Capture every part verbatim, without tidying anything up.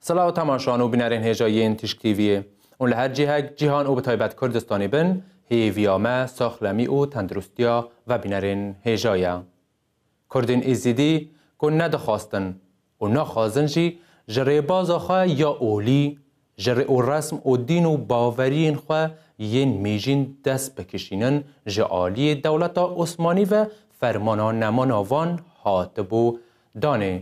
Silav temaşan û bînerên hêja yên Tîşk T V'yê. Hûn li her cihek cîhan û bi taybet Kurdistanê bin, hêviya me saxlemî û tenduristiya vebînerên hêja ye. Kurdên Êzidî ku nedixwastin û naxwazin jî ji rêbaza xwe ya olî, ji rê û resm û dîn û baweriyên xwe yên mîjîn dest bikişînin, ji aliyê dewleta Osmanî ve fermana nemana van hatibû danê.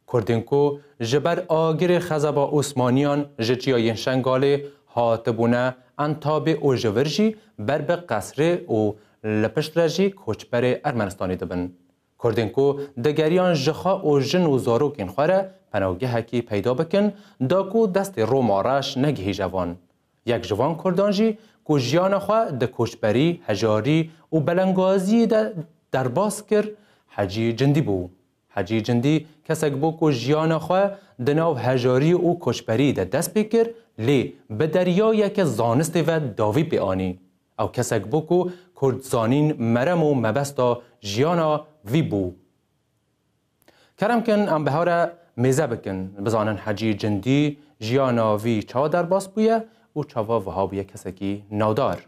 Kurdên ku ji ber agirê xezeba Osmaniyan ji çiyayên Şengalê hatibûne Entabê û ji vir jî ber bi qesrê û li pişt re jî koçberê Ermenistanê dibin. Kurdên ku digeriyan ji xwe û jin û zarokên xwe re penawgehekî peyda bikin, da ku destê Roma reş negihîje van. Yek ji van Kurdan jî ku jiyana xwe di koçberî, hejarî û belengaziyê de derbas kir, Hecî Cindî bû. Hecî Cindî kesek bû ku jiyana xwe di nav hejarî û koçberî de dest pê kir, lê bi deryayeke zanistê ve dawî pê anî. Ew kesek bû ku Kurd zanîn merem û mebesta jiyana vî bû. Kerem kin em bi hev re mêze bikin, bizanin Hecî Cindî jiyana vî çawa derbas bûye û çawa wiha bûye kesekî navdar.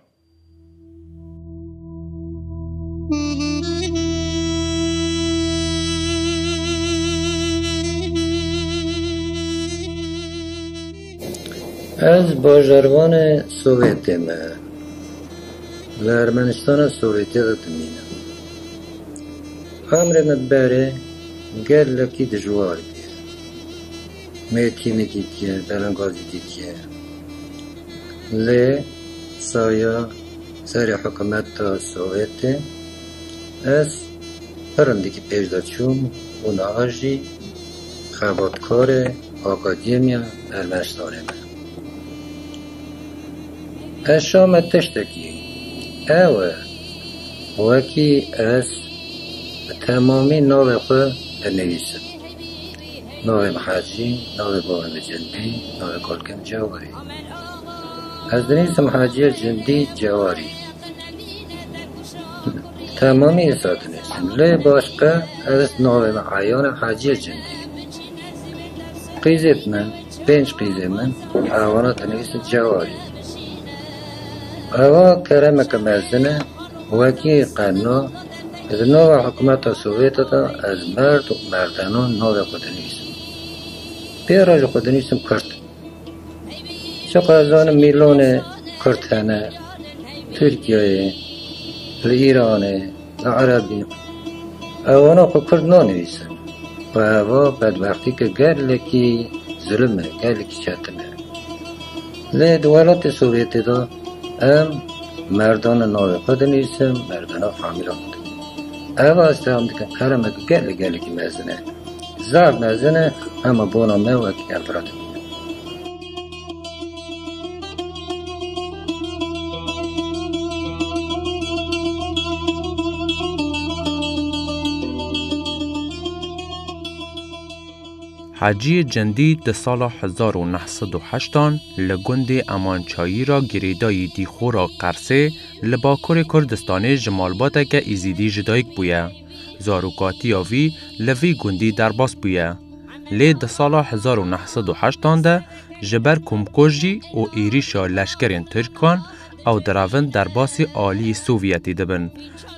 Ez bajarvanê Sovêtê me. Li Ermenistana Sovêtê de dimînim. Emrê min berê gelekî dijwar bûye. Mêtînekî dîtiye, belengazî dîtiye. Lê saya serê hikûmeta Sovêtê ez pirindekî pêş de çûm û niha jî xebatkarê Akademiya Ermenistanê me. Eşa me tiştekî ew e, wekî ez bi temamî navê xwe dinivîsim. Navê min Hecî, navê bavê min Cindî, navê kalkê min Cewarî. Ez dinivîsim Hecî Cindî Cewarî. Temamî êsa dinivîsim. Lê başqe ez navê min eyan e Hecî Cindî. Qîzêt min, pênc qîzê min, ewana dinivîsin Cewarî. Ewa keremeke mezin e, wekî qeno, di nava hikûmeta Sovêtê de ez merd û merdeno navê xwe dinivîsim. Pê re ji xwe dinivîsim Kurd. Çiqa ez zanim mîlonê Kurd hene, Tirkiyeyê, li Îranê, li Erebî. Ewana xwe Kurd nanivîsin. Û eva bedbextîke gelekî zulm e, gelekî çetin e. Lê di welatê Sovêtê de em merdana navê xwe dinivîsin, merdana famîla xwe dinivîsin. Eva ez feham dikim keremeke gelek, gelekî mezin e. Zaf mezin e, hema bona me wekî em vira dibînin. Heciyê Cindî di sala hezar û neh sed û heştan li gundê Emançayî ra girêdayî Dîxora Qersê li Bakurê Kurdistanê ji malbateke Êzîdî ji dayik bûye. Zarokatiya vî li vî gundî derbas bûye. Lê di sala hezar û neh sed û heştan de ji ber komkujî û êrîşa leşkerên Tirkan ew direvin derbasî aliyê Sovyetî dibin.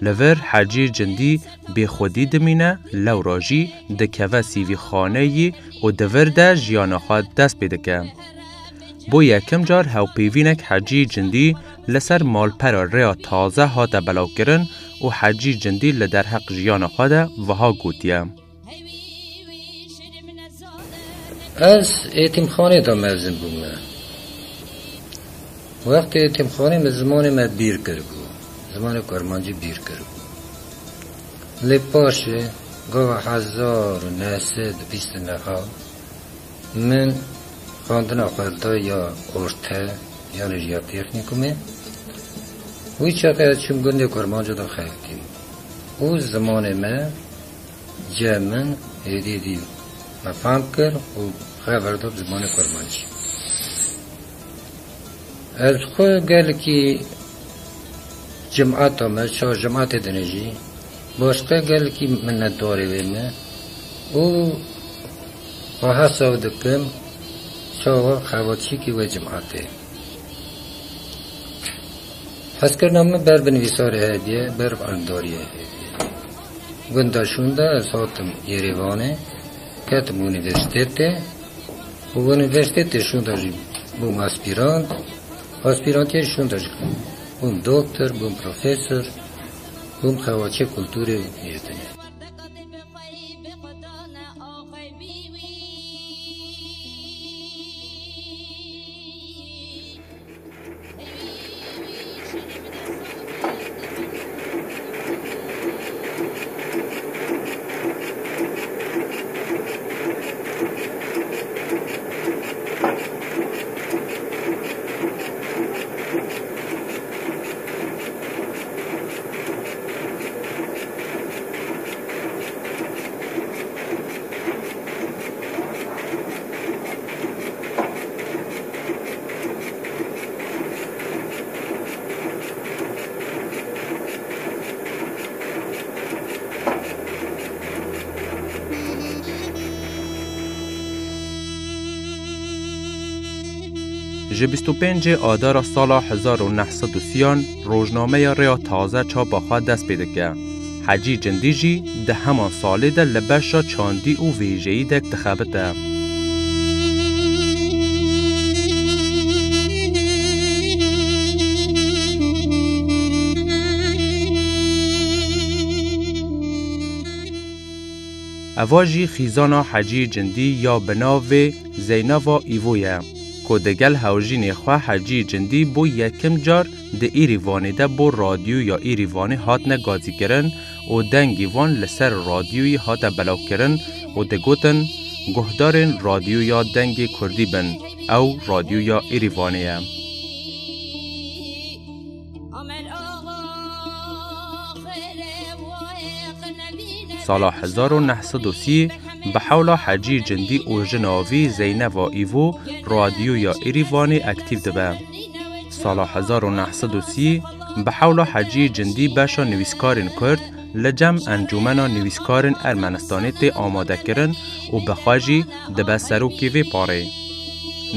Li vir Hecî Cindî bêxwedî dimîne, lewra jî dikeve sîvîxaneyî û di vir de jiyana xwe dest pê dike. Bo yekem car hevpeyvînek Hecî Cindî li ser malpera rêya taze hate belavkirin û Hecî Cindî li derheq jiyana xwe de wiha gotiye. Ez êtîmxanê de mezin bûme. Wextê êtîmxanê min zimanê me bîr kiribû. Zimanê kurmancî bîr kiribû. Lê paşê gava hezar û neh sed û bîst û neh min xwendina xwe da ya orte, yanî jî ya têxnîkumê. Wî çaxê ez çûm gundê kurmancî de xebitîm. Û zimanê me cem min êdî dî me fehm kir û xeber da bi zimanê kurmancî. Ez xwe gelekî cimata me, çar cimatê din jî, başqe gelekî minnetdarê wê me û xwe hesab dikim Çawa xebatçîkî wê cimatê. Hezkirina min ber bi nivîsarê hevdiye, ber bi elimdariyê hevdiye. Gunda şûnda ez hatim Yerêvanê, ketim unîversîtetê. Û unîversîtetê şûnda jî bûm aspîrant. Aspîrantiyê şûnda jî bûm doktor, bûm profesor, bûm xebatçê kulturê û miyetinê. Ji bîst û pêncê Adara sala hezar û neh sed û sîyan rojnameya Rêya Taze çapa xwe dest pê dike. Hecî Cindî jî di heman salê de li beşa çandî û vêjeyî de dixebite. Eva jî xîzana Hecî Cindî ya bi navê Zeyneva Îvo ye, ku digel hewjînê xwe Hecî Cindî bo yekim car di Îrîvanê de bo radyoya Îrîvanê hatine gazîkirin û dengê wan li ser radyoyê hate belawkirin û digotin, guhdarên radyoya dengê kurdî bin, ew radyoya Îrîvanê ye. Sala hezar û neh sed û sî bi hewla Hecî Cindî û jina vî Zeyneva Îvo radyoya Îrîvanê aktîf dibe. Sala hezar û neh sed û sî bi hewla Hecî Cindî beşa nivîskarên kurd li cem Encûmena Nivîskarên Ermenistanê tê amadekirin û bi xwe jî dibe serokê vê parê.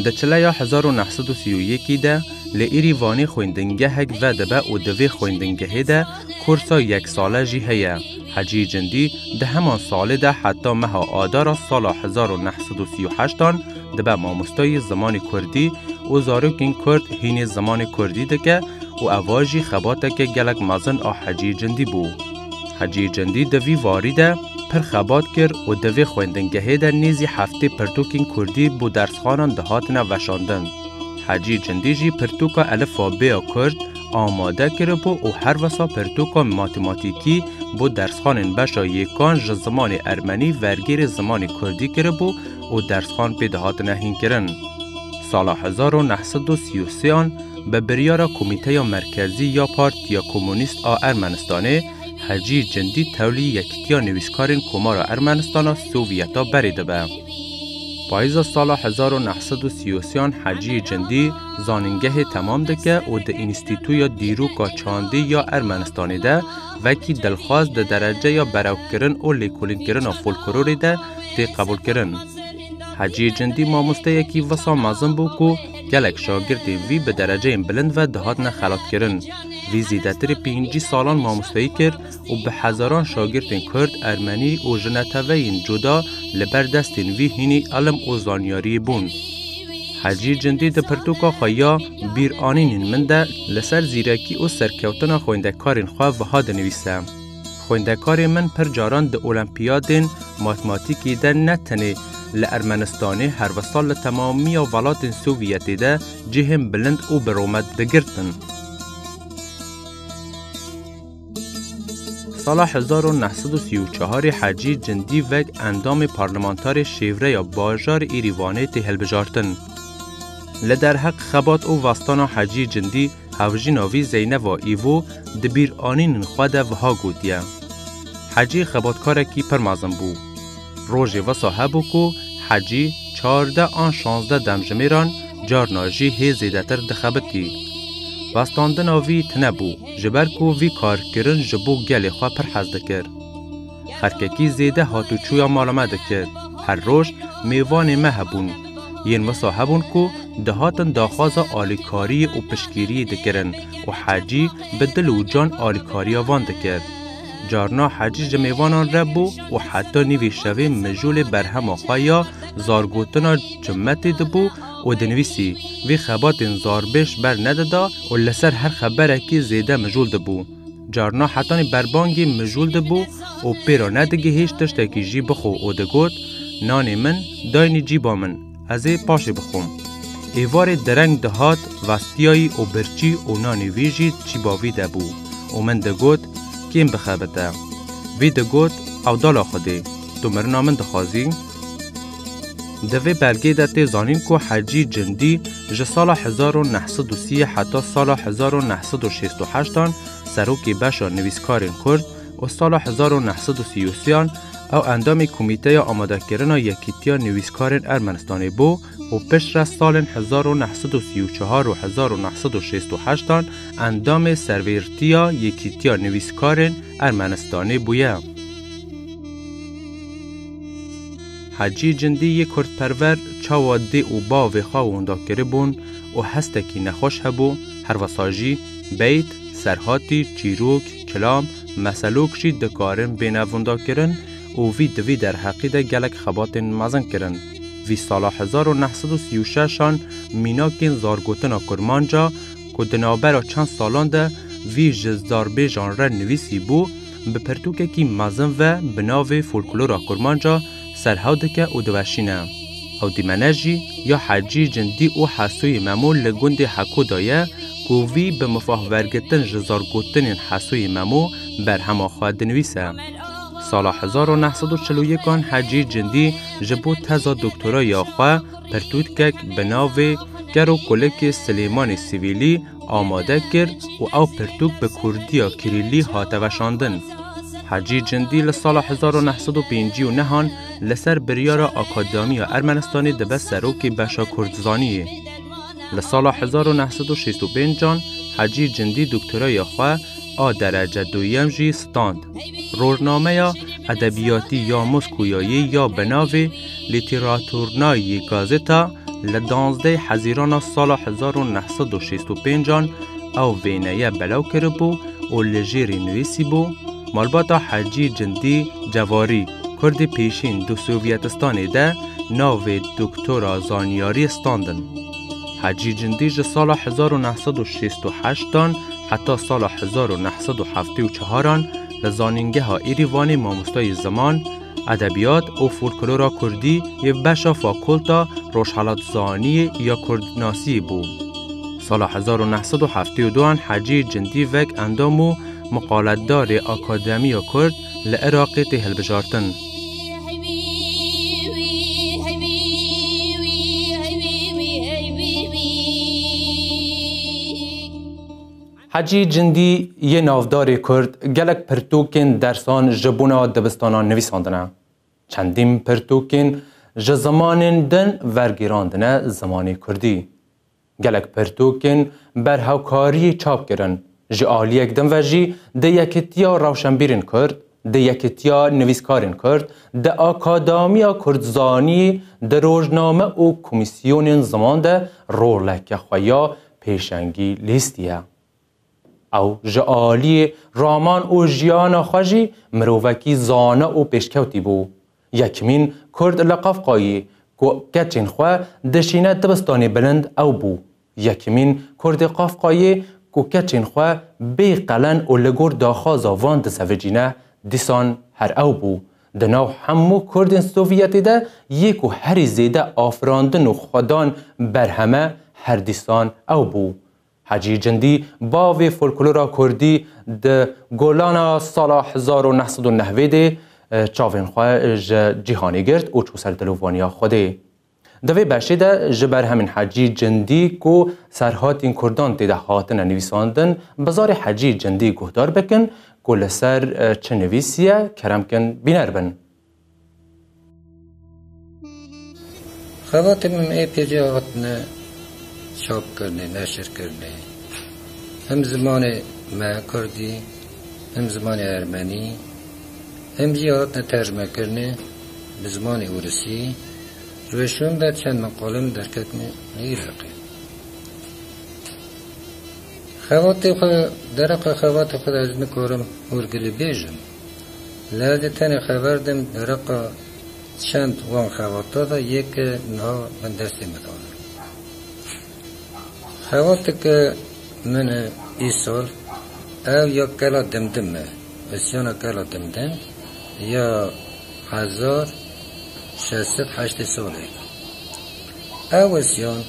Di çileya hezar û neh sed û sî û yekî de li Îrîvanê xwendingehek vedibe û di vê xwendingehê de kursa yek sale jî heye. Hecî Cindî di heman salê de heta meha Adara sala hezar û neh sed û sî û heştan dibe mamostayê zimanê kurdî û zarokên kurd hînê zimanê kurdî dike û eva jî xebateke gelek mezin a Hecî Cindî bû. Hecî Cindî di vî warî de pir xebat kir û di vê xwendingehê de nêzî heftê pirtûkên kurdî bo dersxanan dihatine veşandin. Hecî Cindî jî pirtûka elifabêya kurd amade kiribû û her wisa pirtûka matematîkî bo dersxanên beşa yêkan ji zimanê ermenî vergêrê zimanê kurdî kiribû û dersxan pê dihatine hînkirin. Sala hezar û neh sed û sî û sêyan bi biryara Komîteya Merkezî ya Partiya Komûnîst a Ermenistanê, Hecî Cindî tewlî Yekîtiya Nivîskarên Komara Ermenistana Sovyeta berê dibe. Payîza sala hezar û neh sed û sî û sêyan Hecî Cindî zanîngehê temam dike û di Înstîtuya Dîroka Çandî ya Ermenistanê de wekî dilxwaz di dereceya berewkirin û lêkolînkirina folklorê de tê qebûlkirin. Hecî Cindî mamosteyekî wisa mezin bû ku gelek şagirtên vî bi dereceyên bilind ve dihatine xelatkirin. Vî zêdetirî pêncî salan mamosteyî kir û bi hezaran şagirtên kurd, ermenî û ji neteweyên cuda li ber destên vî hînî ilim û zanyariyê bûn. Hecî Cindî di pirtûka xwe ya Bîranînên min de li ser zîrekî û serkewtina xwendekarên xwe wiha dinivîse. Xwendekarê min pir caran di Olîmpiyadên matematîkê de ne tenê li Ermenistanê, her wisa li temamiya welatên Sovyetê de cihên bilind û bi rûmet digirtin. Sala hezar û neh sed û sî û çarê Hecî Cindî wek endamê parlamentarê şêwreya bajarê Îrîvanê tê hilbijartin. Li derheq xebat û vestana Hecî Cindî, hevjîna vî Zeyneva Îvo di bîranînên xwe de wiha gotiye, Hecî xebatkarekî pir mezin bû. Rojê wisa hebû ku Hecî çardeh an şazdeh demjimêran, carna jî hê zêdetir dixebitî. Vestandina vî tune bû, ji ber ku vî karkirin ji bo gelê xwe pir hez dikir. Xelkekî zêde hatûçûya mala me dikir. Her roj mêvanê me hebûn. Yên wisa hebûn ku dihatin daxwaza alîkariyê û piştgiriyê dikirin û Hecî bi dil û can alîkariya van dikir. Carna Hecî ji mêvanan re bû û heta nîvê şevê mijûlê berhema xwe ya zargotina cimetê dibû û dinivîsî, vî xebatên zarbêj ber nedida û li ser her xeberekî zêde mijûl dibû. Carna hetanî berbangê mijûl dibû û pê re nedigihîşt tiştekî jî bixwe û digot, "Nanê min daynî cîba min, ez ê paşê bixwim." Êvarê direng dihat vestiyayî û birçî û nanê wî jî cîba vî de bû û min digot, "Kêm bixebite." Vî digot, "Ewdala Xwedê, tu mirina min dixwazî?" Di vê belgê de tê zanîn ku Hecî Cindî ji sala hezar û neh sed û sî heta sala hezar û neh sed û şêst û heştan serokê beşa nivîskarên Kurd û sala hezar û neh sed û sî û sêyan ew endamê Komîteya Amadekirina Yekîtiya Nivîskarên Ermenistanê bû û piştre salên hezar û neh sed û sî û çar û hezar û neh sed û şêst û heştan endamê Servêrtiya Yekîtiya Nivîskarên Ermenistanê bûye. Hecî Cindî yê kurdperwer çawa dê û bavê xwe winda kiribûn û hestekî nexweş hebû, herwesa jî beyt, serhatî, çîrok, kilam, meselok jî dikarin bêne windakirin û vî di vî derheqî de gelek xebatên mezin kirin. Vî sala hezar û neh sed û sî û şeşan mînakên zargotina kurmanca ku di navbera çend salan de vî ji zarbêjan re nivîsî bû, bi pirtûkekî mezin ve bi navê Folklora Kurmanca serhew dike û diweşîne. Ew dîmene jî ya Hecî Cindî û Hesoyê Memo li gundê Heko de ye ku vî bi mifah wergirtin ji zargotinên Hesoyê Memo berhema xwe dinivîse. Sala hezar û neh sed û çil û yekan Hecî Cindî ji bo teza doktoraya xwe pirtûkek bi navê Ker û Kulikê Silêmanê Sivîlî amade kir û ew pirtûk bi kurdiya kirîlî hate weşandin. Hecî Cindî li sala hezar û neh sed û pêncî û nehan li ser biryara Akademiya Ermenistanê dibe serokê beşa kurdzaniyê. Li sala hezar û neh sed û şêst û pêncan Hecî Cindî doktoraya xwe a derece duyem jî stand. Rojnameya edebiyatî ya Moskoyayê ya bi navê Lîteraturnayê Gazeta li danzdeh Hezîrana sala hezar û neh sed û şêst û pêncan ew wêneye belav kiribû û li jêrî nivîsîbû, Malbata Hecî Cindî Cevarî, Kurdê pêşîn di Sovyetistanê de navê doktora zanyariyê standin. Hecî Cindî ji sala hezar û neh sed û şêst û heştan heta sala hezar û neh sed û heftê û çaran li Zanîngeha Êrîvanê mamostayê ziman, edebiyat û folklora kurdî yê beşa Fakulta Rojhelatzaniyê ya Kurdnasiyê bû. Sala hezar û neh sed û heftê û duan Hecî Cindî wek endam û miqaletdarê Akademiya Kurd li Iraqê tê hilbijartin. Hecî Cindî yê navdarê Kurd gelek pirtûkên dersan ji bona dibistanan nivîsandine. Çendîn pirtûkên ji zimanên din wergêrandine zimanê Kurdî. Gelek pirtûkên berhevkariyê çap kirin. Ji aliyek din ve jî di Yekîtiya Rewşenbîrên Kurd, di Yekîtiya Nivîskarên Kurd, di Akademiya Kurdzanî, di rojname û komîsyonên ziman de roleke xwe ya pêşengî lîstiye. Ew ji aliyê raman û jiyana xwe jî mirovekî zana û pêşkewtî bû. Yekmîn Kurd li Qafqayê ku keçên xwe dişîne dibistanê bilind ew bû. Yekmîn Kurdê Qafqayê ku keçên xwe bê qelen û li gor daxwaza van dizevicîne dîsan her ew bû. Di nav hemû Kurdên Sovyetê de yê ku herî zêde afirandin û xwedan berheme her dîsan ew bû. Hecî Cindî, bavê folklora kurdî, di Golana sala hezar û neh sed û nehwê de, e, çavên xwe ji cîhanê girt û çû ser dilovaniya Xwedê. Di vê beşê de ji berhemên Hecî Cindî ku serhatîn kurdan tê de hatine nivîsandin, bi zarê Hecî Cindî guhdar bikin ku li ser, e, çi nivîsiye, kerem kin bîner bin. Xebatê min ê pêcî hatine çapkirinê, neşirkirinê. Hem zimanê me kurdî, hem zimanê ermenî, hem jî hatine tercmekirinê bi zimanê ûrisî. Ji wê şûn de çend meqalê min derketine li Îraqê. Xebatê xwe, dereqa xebatê xwe de ez nikarim hûrgilî bêjim. Lê ez ê tenê xeber dim dereqa çend wan xebata de yê ke niha bin destê min de ne. Xebateke min e îsal, ew ya Kela Dimdim e, îsyana Kela Dimdim ya hezar şeş sed heştê salê. Ew îsyan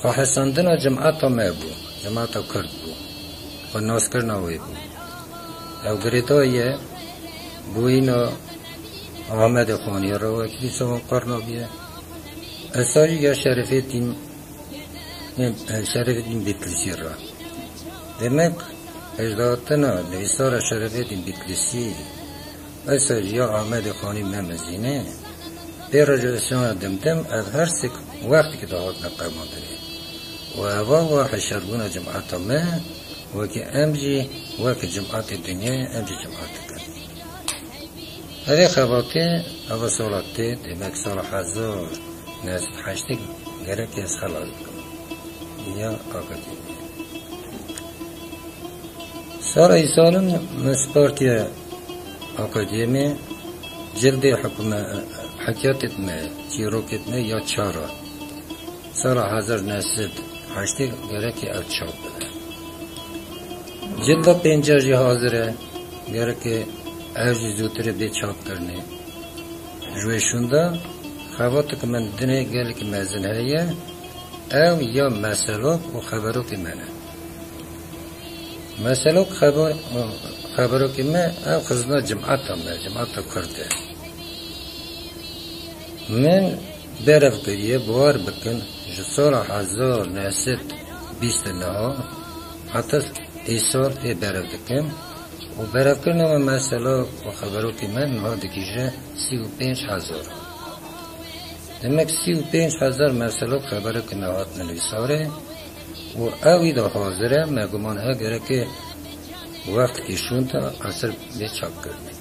xwehesandina cimata me bû, cimata Kurd bû, xwe naskirina wê bû. Ew girêdayî ye bûyîna Amedê Xanî re, wekî dîsa wan qerna bûye. Îsal jî ya Şerefetîn, Şerefetîn Bitlîsî re. Demek, hêjdatina nivîsara Şerefetîn Bitlîsî, îsal ya Amedê Xanî me mezîne, pê re ji îsyana Dimdim ev her sêk wextekî de hatine qewandirin. Û eva wa hişyarbûna cimata me, wekî em jî, wekî cimatê dinyayê, em jî cimat dikin. Evê xebatê, eva sala tê, demek sala hezar neh sed heştê gerek ez xelas bikim. Ya akademî. Sala îsal min spartiye akademî, cildê hikûme-, hikayetê me, çîrokê me ya çar a. Sala hezar neh sed heştê gerekê ew çap bibe. Cilda pênca jî hazir e, gerekê ew jî zûtirê bê çapkirinê. Ji wê şûnda xebateke min dinê gelekî mezin heye, ew ya meselok û xeberokê me ne. Meselok xeber-, xeberokê me ew xizna cimata me, cimata Kurd e. Min berev kiriye, bawer bikin, ji sala hezar neh sed bîst û neh heta îsal ê berev dikim û berevkirina me mesela û xeberokê me niha digihîje sî û pênc hezar. Demek sî û pênc hezar mesela û xeberokê me hatine nivîsarê û ewî de hazir e, me guman he gereke wextekî şûnda esir bê çapkirinê.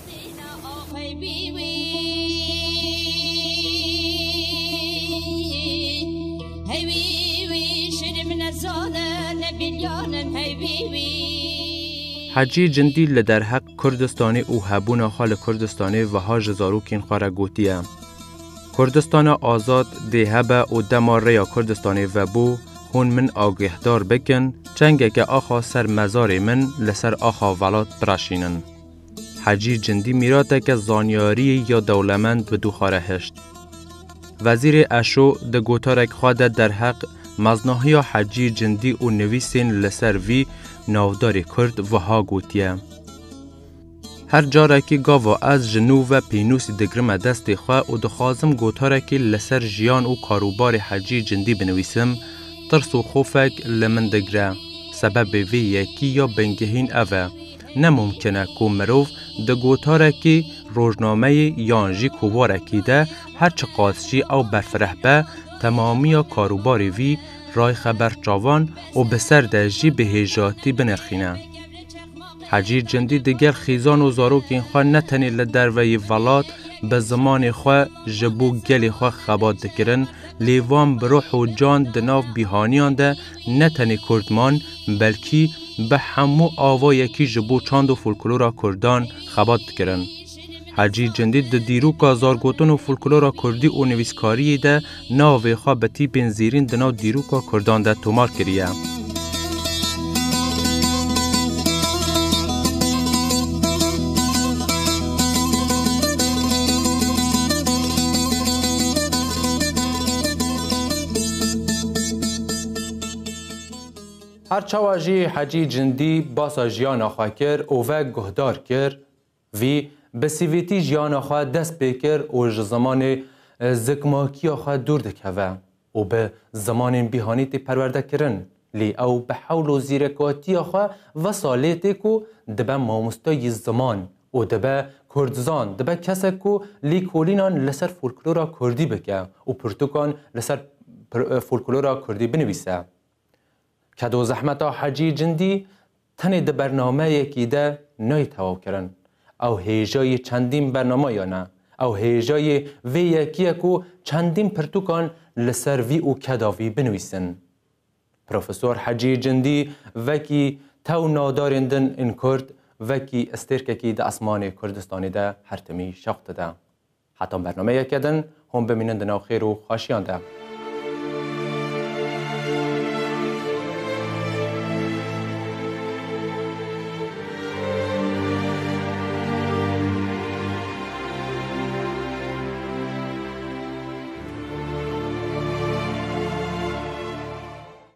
Hecî Cindî li derheq Kurdistanê û hebûna xwe li Kurdistanê wiha ji zarokên xwe re gotiye, Kurdistana azad dê hebe û dema rêya Kurdistanê vebû, hûn min agêhdar bikin, çengeke axa ser mezarê min li ser axa velat bireşînin. Hecî Cindî mîrateke zanyariyê ya dewlemend bi dû xwe re hişt. Wezîrê Eşo di gotarek xwe de derheq meznahiya Hecî Cindî û nivîsên li ser vî navdarê Kurd wiha gotiye, Her carekî gava ez ji nû ve pênûsî digrime destê xwe û dixwazim gotarekî li ser jiyan û karûbarê Hecî Cindî binivîsim, tirs û xofek li min digire. Sebebê vê yekî ya bingehîn ev e, ne mumkin e ku mirov di gotarekî, rojnameyê yan jî kovarekî de her çiqas jî ew berfireh be, temamiya karûbarê vî rayxe ber çavan û bi ser de jî bi hêjatî binirxîne. Hecî Cindî digel xîzan û zarokên xwe ne tenê li derveyî velat bi zimanê xwe ji bo gelê xwe xebat dikirin, lê van bi ruh û can di nav bîhaniyan de ne tenê Kurd man, belkî bi hemû avayekî ji bo çand û folklora Kurdan xebat dikirin. Hecî Cindî di dîroka zargotin û folklora kurdî û nivîskariyê de navê xwe bi tîpên zêrîn di nav dîroka kurdan de tomar kiriye. Her çawa jî Hecî Cindî basa jiyana xwe kir û ve guhdar kir, vî bi sivîtî jiyana xwe dest pê kir û ji zimanê, e, zikmakiya xwe dûr dikeve û bi zimanên bîhanî tê perwerdekirin. Lê ew bi hewl û zîrekatiya xwe vesa lê tê ku dibe mamosteyî ziman û dibe kurdzan, dibe kesek ku lêkolînan li ser folklora kurdî bike û pirtûkan li ser pir-, e, folklora kurdî binivîse. Kedo zehmeta Hecî Cindî tenê di bernameyekî de nayê tewawkirin. Ew hêjayî çendîn bernameyan e. Ew hêjayê vê yekî ye ku çendîn pirtûkan li ser vî û keda vî binivîsin. Profesor Hecî Cindî wekî tew nadarên din ên Kurd, wekî stêrkekî di esmanê Kurdistanê de her timî şewq dide. Heta bernameyeke din, hûn bimînin di nav xêr û xweşiyan de.